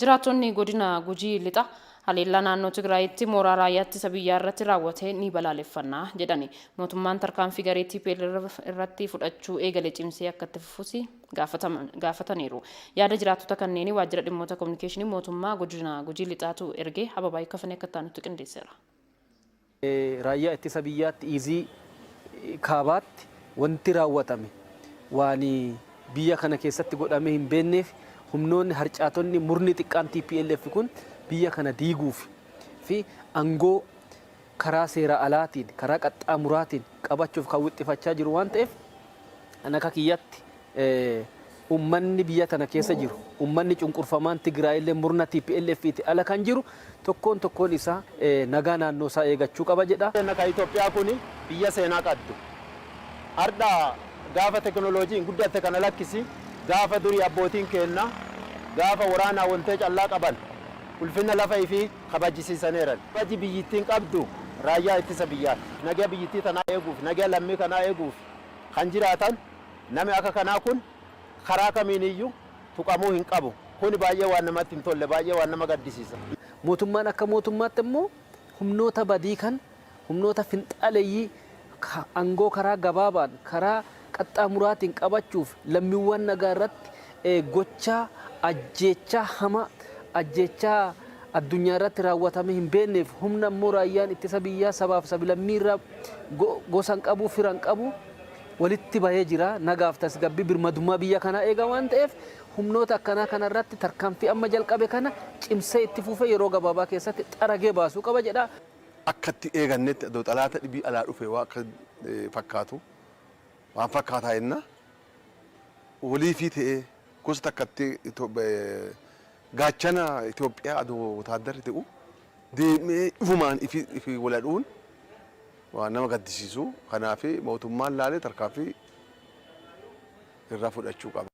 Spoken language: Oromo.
Jiraattonni godina Gujii Lixaa haleellaa naannoo Tigraayitti mooraa raayyaa ittisa biyyaa irratti raawwate ni balaaleffanna jedhani. Mootummaan tarkaanfii garee tplf irratti fudhachuu eegale cimsee akka itti fufus gaafataniiru. Yaada jiraattota kanneenii Waajjira Dhimmoota Kominikeeshinii Mootummaa Godina Gujii Lixaatu erge. Ababaayyu Kafanee akka itti aanutti qindeesseera. Raayyaa Ittisa Biyyaatti Iizii Kaabaatti wanti raawwatame waan biyya kana keessatti godhamee hin beekneef humnoonni harcaatonni murni xiqqaan tplf kun biyya kana diiguuf fi angoo karaa seeraa alaatiin karaa qaxxaamuraatiin qabachuuf kan wixxifachaa jiru waan ta'eef an akka kiyyatti Ummanni biyya tana keessa jiru, ummanni cunqurfamaan Tigraayillee murna TPLFti ala kan jiru tokkoon tokkoon isaa nagaa naannoo isaa eegachuu qaba jedha. Keenna ka Itoophiyaa kuni biyya seenaa qaddu. Ardha gaafa teknoloojiin guddatte kana lakkisi, gaafa durii abbootiin keenna gaafa woraanaa wontee callaa qaban ulfinna lafa ifii kabajjisiisaneeran. Kabaji biyyittiin qabdu raayyaa ittisa biyyaati. Nagaya biyyittii tanaa eeguuf, nagaya lammii kanaa eeguuf kan jiraatan Nami akka kanaa kun karaa kamiiniyyu tuqamuu hin qabu. Kuni baay'ee waan namatti hin tolle, baay'ee waan nama gaddisiisa. Mootummaan akka mootummaatti immoo humnoota badii kana, humnoota finxaaleyyii angoo karaa gabaabaan, karaa qaxxaamuraatiin qabachuuf lammiiwwan nagaa irratti gochaa ajjeechaa hamaa, ajjeechaa addunyaa irratti raawwatamee hin beekneef humna immoo raayyaan ittisa biyyaa sabaaf sablammii irraa gosa hin qabu, fira hin qabu, walitti bahee jira. Nagaaf tasgabbii birmadummaa biyya kanaa eega waan ta'eef humnoota akkanaa kana irratti tarkaanfii amma jalqabe kana cimsee itti fufee yeroo gabaabaa keessatti xaragee baasuu qaba jedha. Akka itti eegannetti adoo xalaata dhibii alaa dhufe waan akka fakkaatu waan fakkaataa jenna. Waliifii ta'ee gosa takkatti gaachana Itoophiyaa adoo wotaaddarri ta'u deemee ifumaan ifi waladhuun waan nama gaddisiisu. Kanaaf mootummaan laalee tarkaanfii irraa fudhachuu qaba.